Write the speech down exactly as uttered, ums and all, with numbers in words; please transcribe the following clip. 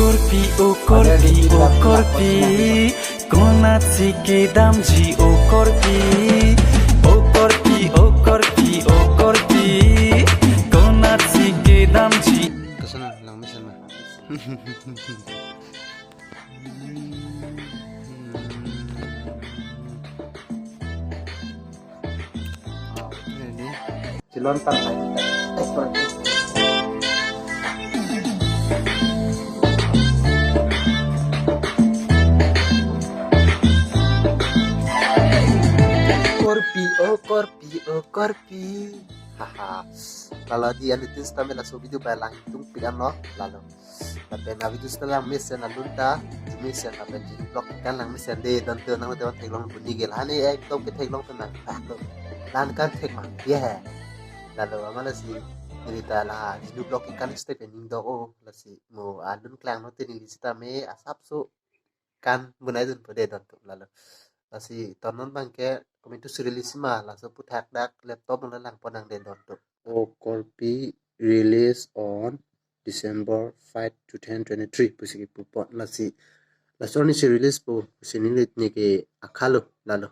Korpi, o korpi, o korpi, konatsi kedamji, o korpi. O korpi, o korpi, o korpi, konatsi kedamji. Kesana lang mesen ma. Cilon tang hai. Korpi, o korpi, o korpi. Haha. Lalo di anitin sitame laso video bai langdun pik anlo. Lalo. Lapen a video sita lang mesen alun ta, mesen lapen Genu vlog kan lang mesen de, dontu nang tewan theklong puni gel hani ekdom ketheklong pen nang. Ah, to. Lan kan thek mang. Ye. Lalo amat lasi neli ta la Genu vlog kan step pen ning do o, lasi mo alun klang no te neli sitame asapso kan bunai dunpo de dontu lalo. Lasi tonon bangke komentu si release ma laso aphuthak dak laptop nang lang pon nang de dontu. O korpi release on December five, two thousand twenty-three pusi kipu pon lasi. Laso arni si release po pusi neli neke akhalo lalo.